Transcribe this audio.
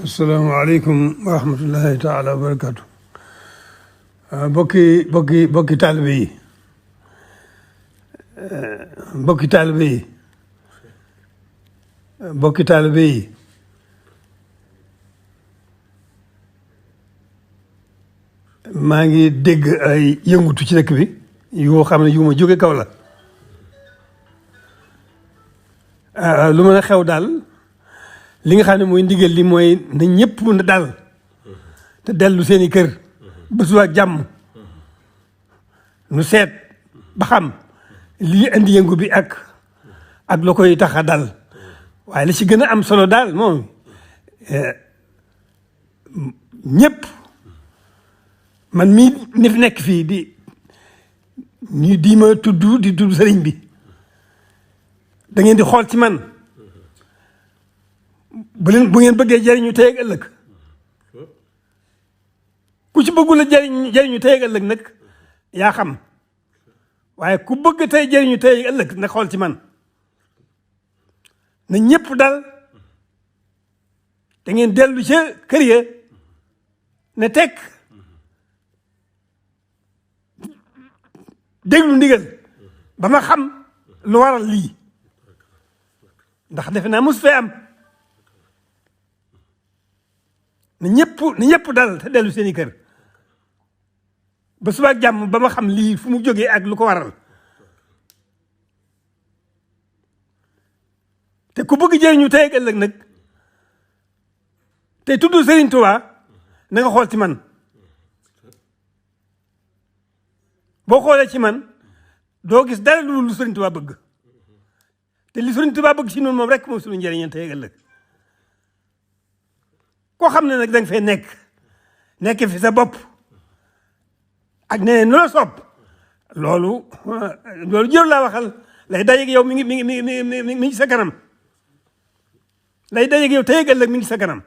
asalaamaaleykum wa rahmatullahi taala wa barakatu bokki taalibe yi bokki taalibe yi bokki taalibe yi maa ngi dégg ay yëngutu ci dëkk bi yoo xam ne yu ma jóge kaw la lu mën a xew daal li nga xam ne mooy ndigal li mooy na ñëpp mën a dal te dellu seeni kër ba suba ak jàmm nu seet ba xam lii indi yëngu bi ak la koy tax a dal waaye li ci gën a am solo daal moom ñëpp man mii ni fi nekk fii di ma tudd sëriñ bi da ngeen di xool ci man bu ngeen bëggee jëriñu tey ak ëllëg ku ci bëggul a jëriñu tey ak ëllëg nag yaa xam waaye ku bëgg tey jëriñu tey ak ëllëg na xool ci man na ñëpp dal da ngeen dellu ca kër ya ne tekk déglu ndigal ba ma xam lu waral lii ndax defe naa mos fee am na ñëpp dal te dellu seeni kër ba suba ak jàmm ba ma xam lii fu mu jógee ak lu ko waral te ku bëgg jëriñu tey ak ëllëg nag te tudd Serigne Touba na nga xool ci man boo xoolee ci man doo gis dara lu Serigne Touba bëgg te li Serigne Touba bëgg ci noonu moom rek moom suñu njëriñal tey ak ëllëg koo xam ne nag da nga fay nekk fi sa bopp ak nee nu la sopp loolu jëru laa waxal lay dajeeg yow mi ngi sa kanam lay dajeeg yow tey ak ëllëg mi ngi sa kanam